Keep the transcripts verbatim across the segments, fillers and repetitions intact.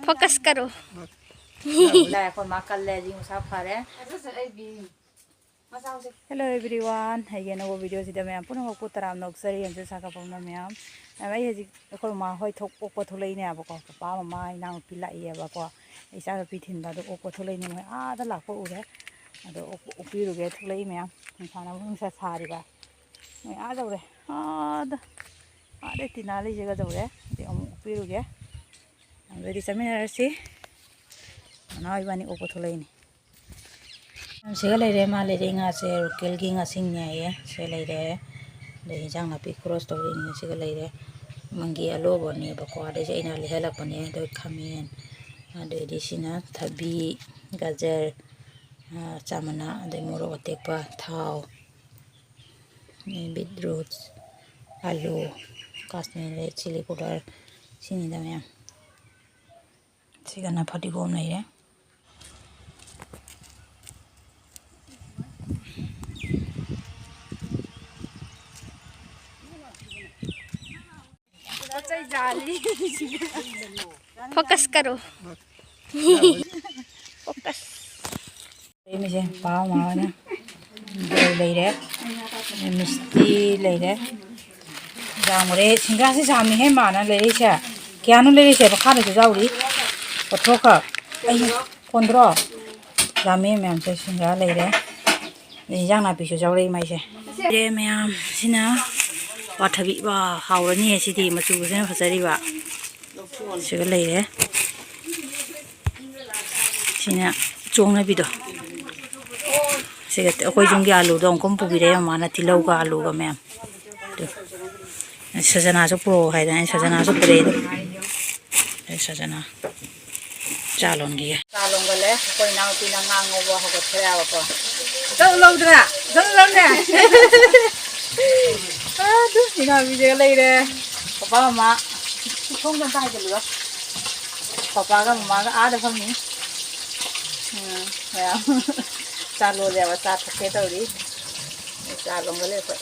Focus ꯀꯔꯣ꯫ ꯂꯥꯏ ꯑꯩꯈꯣꯏ ꯃꯥ ꯀꯜꯂꯦ, ꯍꯧꯖꯤꯛ ꯃꯁꯥ ꯐꯔꯦ꯫ Hello everyone, ꯑꯩꯒꯤ ꯑꯅꯧꯕ video ꯁꯤꯗ ꯃꯌꯥꯝ ꯄꯨꯝꯅꯃꯛꯄꯨ ꯇꯔꯥꯝꯅ ꯑꯣꯛꯆꯔꯤ꯫ ꯌꯦꯡꯁꯦ ꯁꯥꯒꯠꯄꯝꯅ ꯃꯌꯥꯝ꯫ ꯃꯌꯥꯝ ꯑꯩ ꯍꯧꯖꯤꯛ ꯑꯩꯈꯣꯏ ꯃꯃꯥ ꯍꯣꯏ ꯊꯣꯛ ꯑꯣꯛꯄ ꯊꯣꯛꯂꯛꯏꯅꯦꯕꯀꯣ꯫ ꯄꯄꯥ ꯃꯃꯥ ꯏꯅꯥꯎꯅꯨꯄꯤ ꯂꯥꯛꯏꯌꯦꯕꯀꯣ꯫ ꯏꯆꯥꯅꯨꯄꯤ ꯊꯤꯟꯕ ꯑꯗꯨ ꯑꯣꯛꯄ ꯊꯣꯛꯂꯛꯏꯅꯦ꯫ ꯃꯣꯏ ꯑꯥꯗ ꯂꯥꯛꯄ ꯎꯔꯦ꯫ ꯑꯗꯣ ꯑꯣꯛ-, ꯑꯣꯛꯄꯤꯔꯨꯒꯦ ꯊꯣꯛꯂꯛꯏ ꯃꯌꯥꯝ꯫ ꯅꯨꯡꯁꯥꯅ ꯑꯃꯨꯛ ꯅꯨꯡꯁꯥ ꯁꯥꯔꯤꯕ꯫ ꯃꯣꯏ ꯑꯥ ꯌꯧꯔꯦ꯫ ꯑꯥꯗ, ꯑꯥꯗ ꯇꯤꯅꯥ ꯂꯩꯁꯦꯒ ꯌꯧꯔꯦ꯫ ꯑꯗꯩ ꯑꯃꯨꯛ ꯑꯣꯛꯄꯤꯔꯨꯒꯦ꯫ ꯑꯗꯨꯗꯤ ꯆꯠꯃꯤꯟꯅꯔꯁꯤ꯫ ꯅꯅꯥꯎ ꯏꯕꯥꯅꯤ ꯑꯣꯛꯄ ꯊꯣꯛꯂꯛꯏꯅꯦ꯫ ꯁꯤꯒ ꯂꯩꯔꯦ, ꯃꯥ ꯂꯩꯔꯦ, ꯉꯥꯁꯦ localꯒꯤ ꯉꯥꯁꯤꯡꯅꯦ ꯍꯥꯏꯌꯦ꯫ ꯁꯤ ꯂꯩꯔꯦ꯫ ꯑꯗꯩ ꯏꯟꯖꯥꯡ ꯅꯥꯄꯤ ꯈꯣꯔꯣꯁ ꯇꯧꯔꯤꯅꯦ꯫ ꯁꯤꯒ ꯂꯩꯔꯦ꯫ ꯃꯪꯒꯤ ꯑꯂꯨꯕꯅꯦꯕꯀꯣ꯫ ꯑꯗꯩꯁꯦ ꯑꯩꯅ ꯂꯩꯍꯜꯂꯛꯄꯅꯦ꯫ ꯑꯗꯩ ꯈꯥꯃꯦꯟ꯫ ꯑꯗꯩꯗꯤ ꯁꯤꯅ ꯊꯕꯤ, ꯒꯖꯔ, ꯑ, ꯆꯥꯃꯅꯥ, ꯑꯗꯩ ꯃꯣꯔꯣꯛ ꯑꯇꯦꯛꯄ, ꯊꯥꯎ, ꯑꯗꯩ beetroot, ꯑꯂꯨ, ꯀꯥꯁꯃꯤꯔꯤ red chilli powder, ꯁꯤꯅꯤꯗ ꯃꯌꯥꯝ꯫ ꯁꯤꯒꯅ ꯐꯗꯤꯒꯣꯝ ꯂꯩꯔꯦ꯫ Focus ꯀꯔꯣ꯫ Focus꯫ ꯂꯩꯔꯤꯁꯦ ꯄꯥꯎ ꯃꯥ ꯍꯣꯏꯅ꯫ ꯕꯣꯔꯤ ꯂꯩꯔꯦ꯫ ꯃꯤꯁꯇꯤ ꯂꯩꯔꯦ꯫ ꯌꯥꯝꯈ꯭ꯔꯦ꯫ ꯁꯤꯡꯒꯥꯁꯤ ꯌꯥꯝꯃꯤꯍꯦ ꯃꯥꯅ ꯂꯩꯔꯛꯏꯁꯦ꯫ ꯀꯌꯥꯅꯣ ꯂꯩꯔꯛꯏꯁꯦ? ꯃꯈꯥꯗꯁꯨ ꯌꯥꯎꯔꯤ꯫ ꯀꯣꯟꯊ꯭ꯔꯣꯛꯈꯛ꯫ ꯑꯩ ꯀꯣꯟꯗ꯭ꯔꯣ? ꯌꯥꯝꯃꯤ ꯃꯌꯥꯝꯁꯦ꯫ ꯁꯤꯡꯒꯥ ꯂꯩꯔꯦ꯫ ꯑꯗꯩ ꯏꯟꯖꯥꯡ ꯅꯥꯄꯤꯁꯨ ꯌꯥꯎꯔꯛꯏ ꯃꯥꯏꯁꯦ꯫ ꯂꯩꯔꯦ ꯃꯌꯥꯝ꯫ ꯁꯤꯅ ꯋꯥꯊꯕꯤ꯫ ꯋꯥ, ꯍꯥꯎꯔꯅꯤꯍꯦ ꯁꯤꯗꯤ꯫ ꯃꯆꯨꯒꯁꯤꯅ ꯐꯖꯔꯤꯕ꯫ ꯁꯤꯒ ꯂꯩꯔꯦ꯫ ꯁꯤꯅ ꯆꯣꯡꯅꯕꯤꯗꯣ꯫ ꯁꯤꯒ ꯑꯩꯈꯣꯏ ꯌꯨꯝꯒꯤ ꯑꯂꯨꯗꯣ ꯑꯃꯨꯛꯀ ꯄꯨꯕꯤꯔꯛꯑꯦ ꯃꯃꯥꯅ, ꯇꯤꯜꯍꯧꯒ ꯑꯂꯨꯒ ꯃꯌꯥꯝ꯫ ꯑꯗꯨ ꯁꯖꯅꯥꯁꯨ ꯄꯨꯔꯛꯑꯣ ꯍꯥꯏꯗꯅ ꯑꯩꯅ ꯁꯖꯅꯥꯁꯨ ꯄꯨꯔꯛꯑꯦ꯫ ꯑꯗꯨ ꯑꯩ ꯁꯖꯅꯥ ꯆꯥ ꯂꯣꯟꯈꯤꯒꯦ꯫ ꯆꯥ ꯂꯣꯟꯒꯜꯂꯦ꯫ ꯑꯩꯈꯣꯏ ꯏꯅꯥꯎꯅꯨꯄꯤꯅ ꯉꯥ ꯉꯧꯕ ꯍꯧꯒꯠꯈ꯭ꯔꯦꯕꯀꯣ꯫ ꯆꯠꯂꯨ ꯂꯧꯗꯅ, ꯆꯠꯂꯨ ꯂꯧꯅꯦ꯫ ꯑꯗꯨ ꯏꯅꯥꯎꯅꯨꯄꯤꯁꯤꯒ ꯂꯩꯔꯦ꯫ ꯄꯄꯥ ꯃꯃꯥ ꯊꯣꯡꯗ ꯑꯝꯇ ꯍꯥꯏꯖꯤꯜꯂꯨꯔꯣ꯫ ꯄꯄꯥꯒ ꯃꯃꯥꯒ ꯑꯥꯗ ꯐꯝꯃꯤ꯫ ꯎꯝ, ꯃꯌꯥꯝ ꯆꯥ ꯂꯣꯜꯂꯦꯕ, ꯆꯥ ꯊꯛꯀꯦ ꯇꯧꯔꯤ꯫ ꯆꯥ ꯂꯣꯟꯒꯜꯂꯦ ꯑꯩꯈꯣꯏ꯫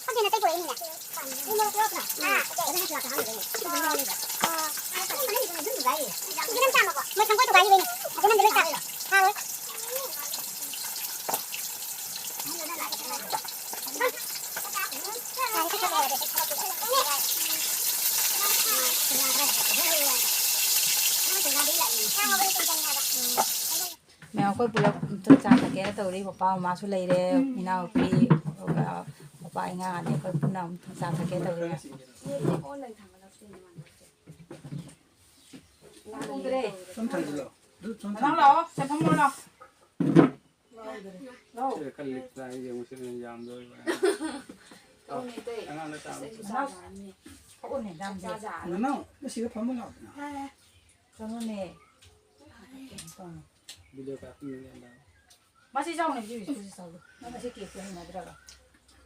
ꯈꯪꯗꯦ, ꯅꯇꯩ ꯄꯨꯔꯛꯏꯅꯤꯅꯦ꯫ ꯎ ꯃꯣꯔꯣꯛ ꯄꯨꯔꯛꯄ꯭ꯔꯥ? ꯑꯥ, ꯑꯗꯨꯅ ꯆꯨꯖꯥꯛꯇ ꯍꯥꯞꯅꯕꯅꯦ꯫ ꯑꯗꯨꯝ ꯌꯥꯎꯅꯦꯕ꯫ ꯑꯥ, ꯑꯗꯨꯝ ꯃꯅꯨꯡꯒꯤꯗꯨꯅ ꯑꯗꯨꯝ ꯌꯥꯏꯌꯦ꯫ ꯆꯨꯖꯥꯛ ꯃꯣꯏ ꯁꯪꯒꯣꯏ ꯊꯨꯒꯥꯏꯈꯤꯕꯩꯅꯦ꯫ ꯑꯗꯨ ꯃꯅꯨꯡꯗ ꯂꯣꯏ ꯆꯥꯕ꯫ ꯍꯥꯎꯋꯦ꯫ ꯃꯌꯥꯝ ꯑꯩꯈꯣꯏ ꯄꯨꯂꯞ ꯑꯝꯇ ꯆꯥ ꯊꯛꯀꯦꯅ ꯇꯧꯔꯤ꯫ ꯄꯄꯥ ꯃꯃꯥꯁꯨ ꯂꯩꯔꯦ, ꯎꯝ꯫ ꯏꯅꯥꯎꯅꯨꯄꯤ, ꯑꯗꯨꯒ ꯄꯄꯥ ꯑꯉꯥꯡ ꯑꯅꯤ ꯑꯩꯈꯣꯏ ꯄꯨꯟꯅ ꯑꯃꯨꯛ ꯆꯥ ꯊꯛꯀꯦ ꯇꯧꯔꯤ꯫ ꯁꯨꯝ ꯊꯥꯡꯖꯤꯜꯂꯣ꯫ ꯑꯗꯨ ꯁꯨꯝ ꯅꯅꯥꯎ ꯊꯥꯡꯖꯤꯜꯂꯣ꯫ ꯂꯥꯛꯑꯣ, ꯁꯦ ꯐꯝꯃꯣ ꯂꯥꯛꯑꯣ꯫ ꯂꯥꯛꯑꯣ꯫ ꯁꯤꯗ ꯈꯔ ꯂꯤꯛꯄ꯭ꯔꯥ ꯍꯥꯏ ꯌꯦꯡꯉꯨ, ꯁꯤꯗ ꯌꯥꯝꯗꯣꯔꯤꯕ꯭ꯔꯥ? ꯇꯧꯅꯦ, ꯇꯧ꯫ ꯑꯉꯥꯡꯗ ꯆꯥꯕ꯫ ꯑꯁ, ꯑꯩꯁꯨ ꯆꯥ ꯆꯥꯔꯅꯤ꯫ ꯊꯣꯛꯎꯅꯦ, ꯌꯥꯝꯗꯦ꯫ ꯆꯥ ꯆꯥꯔꯅꯤ꯫ ꯅꯅꯥꯎ, ꯅꯪ ꯁꯤꯗ ꯐꯝꯃꯣ ꯂꯥꯛꯑꯣꯗꯅ꯫ ꯌꯥꯔꯦ꯫ ꯆꯪꯉꯨꯅꯦ꯫ ꯀꯩꯅꯣ ꯇꯧꯅꯨ꯫ ꯚꯤꯗꯤꯑꯣ ꯀꯥꯞꯄꯤꯅꯦ ꯑꯗ꯫ ꯃꯁꯤ ꯆꯥꯎꯅꯦ, ꯁꯤ ꯕꯤꯁꯀꯨꯠꯁꯤ ꯆꯥꯎ꯫ ꯅꯪ ꯉꯁꯤ ꯀꯦꯛꯁꯦ ꯍꯩꯅꯗ꯭ꯔꯕ?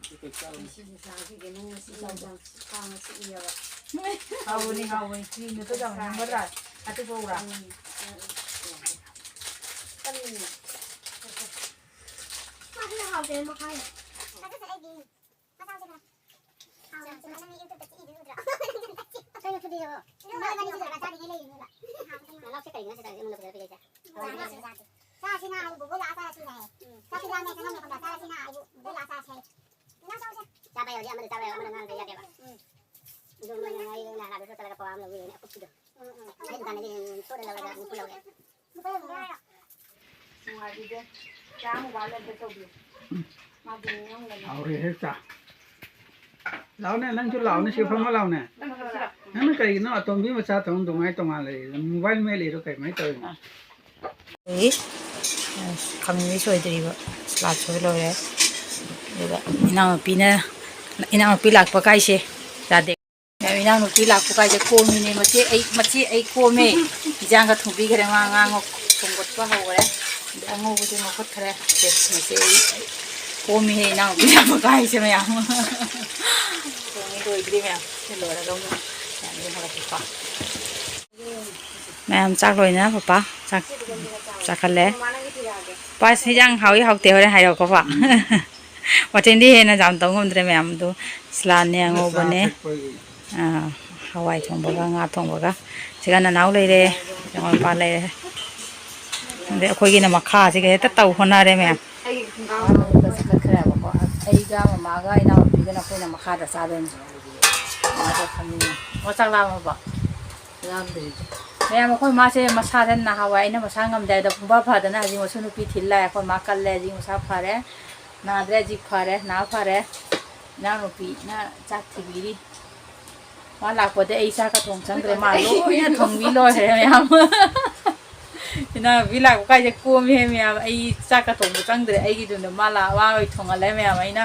ꯁꯤ ꯀꯦꯛ ꯆꯥꯔꯨꯅꯦ꯫ ꯁꯤꯁꯨ ꯆꯥꯈꯤꯒꯦ, ꯅꯪ ꯉꯁꯤ ꯆꯥꯎ, ꯆꯥꯎ꯫ ꯅꯨꯡꯗꯥꯡ ꯈꯥꯡ ꯉꯁꯤ ꯏꯔꯕ? ꯍꯥꯎꯕꯅꯤ, ꯍꯥꯎꯕꯅꯤ꯫ ꯀ꯭ꯔꯤꯝꯗꯣ ꯈꯔ ꯆꯥꯎꯅ ꯅꯝꯒꯗ꯭ꯔꯥ? ꯑꯇꯦꯛꯄ ꯎꯔꯥ? ꯎꯝ, ꯎꯝ, ꯎꯝ꯫ ꯀꯔꯤꯅꯣ? ꯃꯥꯁꯤꯅ ꯍꯥꯎꯇꯦ, ꯃꯈꯥꯏ꯫ ꯃꯆꯥꯁꯦ ꯈꯔ꯫ ꯀꯩꯅꯣ ꯐꯨꯗꯤꯗꯣ? ꯃꯣꯏ ꯑꯅꯤꯁꯤ ꯗꯔꯀꯥꯔ ꯇꯥꯗꯦ ꯂꯩꯔꯤꯅꯦꯕ꯫ ꯅꯅꯥꯎꯁꯦ ꯀꯩꯒꯤꯅꯣ ꯁꯤꯗ ꯑꯩꯉꯣꯟꯗ ꯐꯖꯅ ꯄꯤꯔꯛꯏꯁꯦ? ꯆꯥꯁꯤꯅ ꯍꯥꯏꯕꯨ ꯕꯣꯕꯣ ꯂꯥꯛꯑ ꯆꯥꯔꯁꯤ ꯍꯥꯏꯌꯦ꯫ ꯆꯥꯛꯁꯨ ꯂꯥꯝꯃꯦ ꯆꯪꯉꯝꯃꯦ ꯈꯪꯕ꯭ꯔꯥ? ꯆꯥꯔꯁꯤꯅ ꯍꯥꯏꯕꯨ ꯕꯣꯕꯣ ꯂꯥꯛꯑ ꯆꯥꯔꯁꯤ ꯍꯥꯏꯌꯦ꯫ ꯆꯥꯕ ꯌꯥꯎꯔꯗꯤ ꯑꯃꯗ ꯆꯥꯕ ꯌꯥꯎ, ꯑꯃꯅ ꯉꯥꯡꯗ ꯌꯥꯗꯦꯕ꯫ ꯑꯗꯨ ꯃꯣꯏꯅ ꯉꯥꯔꯤ ꯅꯍꯥꯟ ꯑꯗꯨꯁꯨ ꯆꯠꯂꯒ ꯄꯋꯥ ꯑꯃ ꯂꯧꯕꯤꯔꯦꯅꯦ ꯑꯀꯨꯞꯄꯤꯗꯣ꯫ ꯑꯩ ꯗꯨꯀꯥꯟꯗꯒꯤ ꯇꯣꯠꯂ ꯂꯧꯔꯒ ꯅꯤꯐꯨ ꯂꯧꯔꯦ꯫ ꯅꯨꯡꯉꯥꯏꯕꯤꯗꯦ꯫ ꯆꯥ ꯃꯣꯕꯥꯏꯜ ꯑꯝꯇ ꯇꯧꯕꯤꯌꯨ꯫ ꯃꯥꯗꯤ ꯅꯤꯡꯉꯝꯒꯅꯤ꯫ ꯍꯥꯎꯔꯦꯍꯦ ꯆꯥ꯫ ꯂꯥꯎꯅꯦ, ꯅꯪꯁꯨ ꯂꯥꯎꯅꯦ, ꯁꯤ ꯐꯝꯃ ꯂꯥꯎꯅꯦ꯫ ꯅꯪꯁꯨ ꯂꯥꯎ꯫ ꯅꯪꯅ ꯀꯔꯤꯒꯤꯅꯣ ꯑꯇꯣꯝꯕꯤ ꯃꯆꯥ ꯇꯧꯅ ꯇꯣꯉꯥꯏ ꯇꯣꯉꯥꯟ ꯂꯩꯔꯤꯗꯣ? ꯃꯣꯕꯥꯏꯜ ꯃꯦꯠꯂꯤꯔꯣ? ꯀꯩꯃꯥꯏꯅ ꯇꯧꯔꯤꯅꯣ? ꯑꯩ, ꯑ, ꯈꯥꯃꯦꯟꯗꯤ ꯁꯣꯏꯗ꯭ꯔꯤꯕ, ꯁꯂꯥꯠ ꯁꯣꯏ ꯂꯣꯏꯔꯦ꯫ ꯑꯗꯨꯒ ꯏꯅꯥꯎꯅꯨꯄꯤꯅ, ꯏꯅꯥꯎꯅꯨꯄꯤ ꯂꯥꯛꯄ ꯀꯥꯏꯁꯦ ꯌꯥꯗꯦ꯫ ꯏꯅꯥꯎꯅꯨꯄꯤ ꯂꯥꯛꯄ ꯀꯥꯏꯁꯦ ꯀꯣꯝꯃꯤꯅꯦ꯫ ꯃꯆꯦ ꯑꯩ, ꯃꯆꯦ ꯑꯩ ꯀꯣꯝꯃꯦ꯫ ꯏꯟꯖꯥꯡꯒ ꯊꯣꯡꯕꯤꯈ꯭ꯔꯦ, ꯃꯥ ꯉꯥ ꯉꯧ-, ꯊꯣꯡꯒꯠꯄ ꯍꯧꯈ꯭ꯔꯦ꯫ ꯑꯗꯩ ꯑꯉꯧꯕꯁꯦ ꯉꯧꯈꯠꯈ꯭ꯔꯦ꯫ ꯁꯦ, ꯃꯆꯦ ꯑꯩ, ꯑꯩ ꯀꯣꯝꯃꯤꯍꯦ, ꯏꯅꯥꯎꯅꯨꯄꯤ ꯂꯥꯛꯄ ꯀꯥꯏꯁꯦ ꯃꯌꯥꯝ꯫ ꯊꯣꯡꯉꯤ ꯂꯣꯏꯗ꯭ꯔꯤ ꯃꯌꯥꯝ꯫ ꯁꯤ ꯂꯣꯏꯔꯒ ꯑꯃꯨꯛ ꯃꯌꯥꯝ ꯌꯦꯡꯍꯜꯂꯛꯀꯦꯀꯣ꯫ ꯃꯌꯥꯝ ꯆꯥꯛ ꯂꯣꯏꯅ ꯄꯄꯥ ꯆꯥꯛ ꯆꯥꯈꯠꯂꯦ꯫ ꯄꯥ, ꯍꯤꯟꯖꯥꯡ ꯍꯥꯎꯏ ꯍꯥꯎꯇꯦ ꯍꯣꯔꯦꯟ ꯍꯥꯏꯔꯛꯑꯣꯀꯣ, ꯄꯥ꯫ ꯋꯥꯇꯤꯟꯗꯤ ꯍꯦꯟꯅ ꯌꯥꯝ ꯇꯧ ꯉꯝꯗ꯭ꯔꯦ ꯃꯌꯥꯝꯗꯨ꯫ ꯁꯂꯥꯠꯅꯦ, ꯑꯉꯧꯕꯅꯦ꯫ ꯑꯥ, ꯍꯋꯥꯏ ꯊꯣꯡꯕꯒ ꯉꯥ ꯊꯣꯡꯕꯒ꯫ ꯁꯤꯒ ꯅꯅꯥꯎ ꯂꯩꯔꯦ, ꯏꯅꯥꯎꯅꯨꯄꯥ ꯂꯩꯔꯦ꯫ ꯑꯗꯩ ꯑꯩꯈꯣꯏꯒꯤꯅ ꯃꯈꯥꯁꯤꯒ ꯍꯦꯛꯇ ꯇꯧ ꯍꯣꯠꯅꯔꯦ ꯃꯌꯥꯝ꯫ ꯑꯩꯒꯤ ꯈꯣꯡꯒ꯭ꯔꯥꯎ ꯑꯃꯈꯛꯇ ꯆꯤꯛꯈꯠꯈ꯭ꯔꯦꯕꯀꯣ꯫ ꯑꯩꯒ ꯃꯃꯥꯒ ꯏꯅꯥꯎꯅꯨꯄꯤꯒꯅ ꯑꯩꯈꯣꯏꯅ ꯃꯈꯥꯗ ꯆꯥꯗꯣꯏꯅꯤ꯫ ꯃꯥꯗꯣ ꯈꯪꯅꯤꯡꯉꯤ꯫ ꯑꯣ, ꯆꯥꯛ ꯂꯥꯝꯃꯕꯣ? ꯂꯥꯝꯗ꯭ꯔꯤꯗ꯫ ꯃꯌꯥꯝ, ꯑꯩꯈꯣꯏ ꯃꯥꯁꯦ ꯃꯁꯥꯁꯦ ꯅꯍꯥꯟꯋꯥꯏ ꯑꯩꯅ ꯃꯁꯥ ꯉꯝꯗꯦ ꯍꯥꯏꯗꯣ ꯄꯨꯡꯐ ꯐꯗꯅ ꯍꯧꯖꯤꯛ ꯃꯁꯨ ꯅꯨꯄꯤ ꯊꯤꯜ ꯂꯥꯛꯑꯦ꯫ ꯑꯩꯈꯣꯏ ꯃꯥ ꯀꯜꯂꯦ, ꯍꯧꯖꯤꯛ ꯃꯁꯥ ꯐꯔꯦ꯫ ꯅꯥꯗ꯭ꯔꯦ, ꯍꯧꯖꯤꯛ ꯐꯔꯦ, ꯅꯥ ꯐꯔꯦ꯫ ꯏꯅꯥꯎꯅꯨꯄꯤꯅ ꯆꯥꯛ ꯊꯤꯕꯤꯔꯤ꯫ ꯃꯥ ꯂꯥꯛꯄꯗꯩ ꯑꯩ ꯆꯥꯛꯀ ꯊꯣꯡ ꯆꯪꯗ꯭ꯔꯦ, ꯃꯥ ꯂꯣꯏꯅ ꯊꯣꯡꯕꯤ ꯂꯣꯏꯈ꯭ꯔꯦ ꯃꯌꯥꯝ꯫ ꯏꯅꯥꯎꯅꯨꯄꯤ ꯂꯥꯛꯄ ꯀꯥꯏꯁꯦ ꯀꯣꯝꯃꯤꯍꯦ ꯃꯌꯥꯝ, ꯑꯩ ꯆꯥꯛꯀ ꯊꯣꯡꯕ ꯆꯪꯗ꯭ꯔꯦ, ꯑꯩꯒꯤꯗꯨꯅ ꯃꯥ ꯂꯥꯛ-, ꯃꯥ ꯂꯣꯏ ꯊꯣꯡꯍꯜꯂꯦ ꯃꯌꯥꯝ ꯑꯩꯅ꯫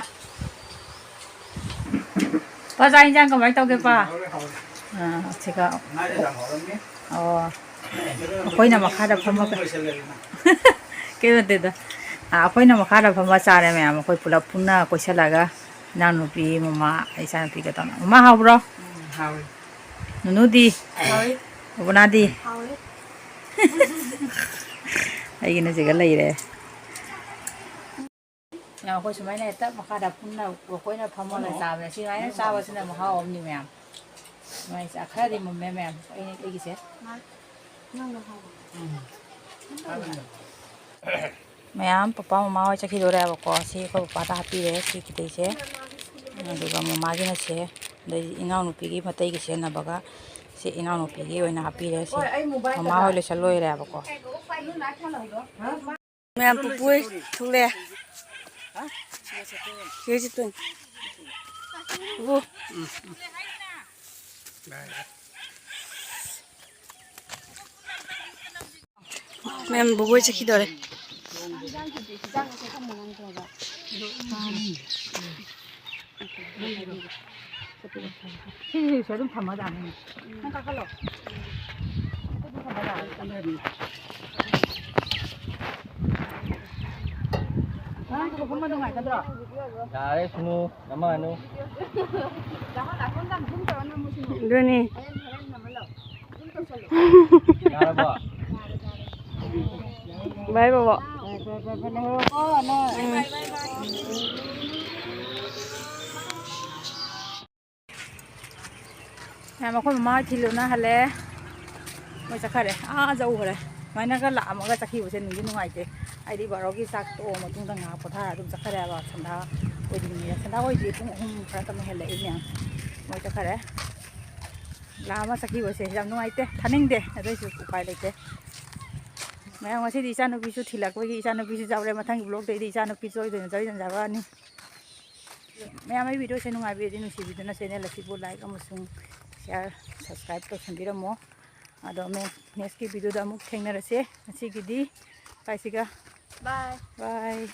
ꯄꯥ, ꯆꯥꯛ ꯏꯟꯖꯥꯡ ꯀꯃꯥꯏꯅ ꯇꯧꯒꯦ, ꯄꯥ? ꯍꯥꯎꯔꯦ, ꯍꯥꯎꯔꯦ꯫ ꯑꯥ, ꯁꯤꯒ꯫ ꯉꯥꯁꯦ ꯌꯥꯝ ꯍꯥꯎꯔꯝꯅꯤ꯫ ꯑꯣ꯫ ꯑꯩꯈꯣꯏꯅ ꯃꯈꯥꯗ ꯐꯝꯃꯒ꯫ ꯂꯣꯏꯁꯜꯂꯦꯗꯅ꯫ ꯀꯩꯝ ꯅꯠꯇꯦꯗ꯫ ꯑꯥ, ꯑꯩꯈꯣꯏꯅ ꯃꯈꯥꯗ ꯐꯝꯃ ꯆꯥꯔꯦ ꯃꯌꯥꯝ꯫ ꯑꯩꯈꯣꯏ ꯄꯨꯂꯞ ꯄꯨꯟꯅ ꯀꯣꯏꯁꯜꯂꯒ ꯏꯅꯥꯎꯅꯨꯄꯤ, ꯃꯃꯥ, ꯏꯆꯥꯅꯨꯄꯤꯒ ꯇꯧꯅ꯫ ꯃꯃꯥ, ꯍꯥꯎꯕ꯭ꯔꯣ? ꯎꯝ, ꯍꯥꯎꯋꯦ꯫ ꯅꯨꯅꯨꯗꯤ? ꯍꯥꯎꯋꯦ꯫ ꯕꯕꯅꯥꯗꯤ? ꯍꯥꯎꯋꯦ꯫ ꯑꯩꯒꯤꯅ ꯁꯤꯒ ꯂꯩꯔꯦ꯫ ꯑꯩꯈꯣꯏ ꯁꯨꯃꯥꯏꯅ ꯍꯦꯛꯇ ꯃꯈꯥꯗ ꯄꯨꯟꯅ ꯂꯣꯏꯅ ꯐꯝꯃꯒ ꯆꯥꯕꯁꯦ, ꯁꯨꯃꯥꯏꯅ ꯆꯥꯕꯁꯤꯅ ꯃꯍꯥꯎ ꯑꯃꯅꯤ ꯃꯌꯥꯝ꯫ ꯁꯨꯃꯥꯏꯅ ꯆꯥ-, ꯈꯔꯗꯤ ꯃꯨꯟꯃꯦ ꯃꯌꯥꯝ꯫ ꯑꯩ, ꯑꯩꯒꯤꯁꯦ꯫ ꯃꯌꯥꯝ, ꯄꯄꯥ ꯃꯃꯥ ꯍꯣꯏ ꯆꯠꯈꯤꯗꯣꯔꯦꯕꯀꯣ꯫ ꯁꯤ ꯑꯩꯈꯣꯏ ꯄꯄꯥꯗ ꯍꯥꯞꯄꯤꯔꯦ ꯁꯤ ꯈꯤꯇꯩꯁꯦ꯫ ꯑꯗꯨꯒ ꯃꯃꯥꯒꯤꯅ ꯁꯦ, ꯑꯗꯩ ꯏꯅꯥꯎꯅꯨꯄꯤꯒꯤ ꯃꯇꯩꯒꯤ ꯁꯦꯟꯅꯕꯒ ꯁꯤ ꯏꯅꯥꯎꯅꯨꯄꯤꯒꯤ ꯑꯣꯏꯅ ꯍꯥꯞꯄꯤꯔꯦ ꯁꯤ꯫ ꯃꯃꯥ ꯍꯣꯏ ꯂꯣꯏꯁꯜ ꯂꯣꯏꯔꯦꯕꯀꯣ꯫ ꯃꯌꯥꯝ ꯄꯨꯄꯨ ꯍꯣꯏ ꯊꯣꯛꯂꯛꯑꯦ꯫ ꯁꯤꯗ ꯆꯠꯇꯣꯏꯅꯤ꯫ ꯄꯨꯄꯨ꯫ ꯃꯌꯥꯝ ꯕꯨꯕꯣꯏ ꯆꯠꯈꯤꯗꯣꯔꯦ꯫ ꯁꯤꯁꯦ ꯑꯗꯨꯝ ꯊꯝꯃꯖꯥꯠꯅꯤ꯫ ꯅꯪ ꯀꯥꯈꯠꯂꯣ꯫ ꯅꯪ ꯐꯝꯕ ꯅꯨꯡꯉꯥꯏꯒꯗ꯭ꯔꯣ? ꯌꯥꯔꯦ, ꯁꯨꯅꯨ, ꯅꯃꯥꯅꯨ꯫ ꯑꯗꯨꯅꯤ꯫ ꯌꯥꯔꯕꯣ? ꯕꯥꯏ ꯕꯣꯕꯣꯛ꯫ ꯃꯌꯥꯝ ꯑꯩꯈꯣꯏ ꯃꯃꯥ ꯍꯣꯏ ꯊꯤꯜꯂꯨꯅ ꯍꯜꯂꯛꯑꯦ꯫ ꯃꯣꯏ ꯆꯠꯈ꯭ꯔꯦ꯫ ꯑꯥ ꯌꯧꯈ꯭ꯔꯦ꯫ ꯁꯨꯃꯥꯏꯅꯒ ꯂꯥꯛꯑꯝꯃꯒ ꯆꯠꯈꯤꯕꯁꯦ ꯅꯨꯡꯗꯤ ꯅꯨꯡꯉꯥꯏꯇꯦ꯫ ꯍꯥꯏꯗꯤ ꯕꯥꯔꯣꯒꯤ ꯆꯥꯛ ꯇꯣꯛꯑ ꯃꯇꯨꯡꯗ ꯉꯥꯏꯍꯥꯛ ꯄꯣꯊꯥꯔ ꯑꯗꯨꯝ ꯆꯠꯈ꯭ꯔꯦꯕ꯫ ꯁꯟꯗꯥ ꯑꯣꯏꯗ꯭ꯔꯤꯉꯩꯗ꯫ ꯁꯟꯗꯥ ꯑꯣꯏꯗ꯭ꯔꯤ, ꯄꯨꯡ ꯑꯍꯨꯝ ꯈꯔ ꯀꯟꯅ ꯍꯦꯜꯂꯛꯏ ꯃꯌꯥꯝ꯫ ꯃꯣꯏ ꯆꯠꯈ꯭ꯔꯦ꯫ ꯂꯥꯛꯑꯝꯃ ꯆꯠꯈꯤꯕꯁꯦ ꯌꯥꯝ ꯅꯨꯡꯉꯥꯏꯇꯦ꯫ ꯊꯥꯅꯤꯡꯗꯦ꯫ ꯑꯗꯨꯏꯁꯨ ꯎꯄꯥꯏ ꯂꯩꯇꯦ꯫ ꯃꯌꯥꯝ ꯉꯁꯤꯗꯤ ꯏꯆꯥꯅꯨꯄꯤꯁꯨ ꯊꯤꯜꯂꯛꯄꯒꯤ ꯏꯆꯥꯅꯨꯄꯤꯁꯨ ꯌꯥꯎꯔꯦ꯫ ꯃꯊꯪꯒꯤ vlogꯇꯩꯗꯤ ꯏꯆꯥꯅꯨꯄꯤꯁꯨ ꯑꯣꯏꯗꯣꯏꯅ ꯆꯥꯔꯤ ꯆꯟꯖꯥꯕꯅꯤ꯫ ꯃꯌꯥꯝ ꯑꯩ videoꯁꯦ ꯅꯨꯡꯉꯥꯏꯕꯤꯔꯗꯤ ꯅꯨꯡꯁꯤꯕꯤꯗꯨꯅ channel ꯑꯁꯤꯕꯨ like ꯑꯃꯁꯨꯡ share, subscribe ꯇꯧꯁꯟꯕꯤꯔꯝꯃꯣ꯫ ꯑꯗꯣ ꯃꯦꯝ, next videoꯗ ꯑꯃꯨꯛ ꯊꯦꯡꯅꯔꯁꯦ꯫ ꯉꯁꯤꯒꯤꯗꯤ ꯀꯥꯏꯁꯤꯒ bye꯫ Bye꯫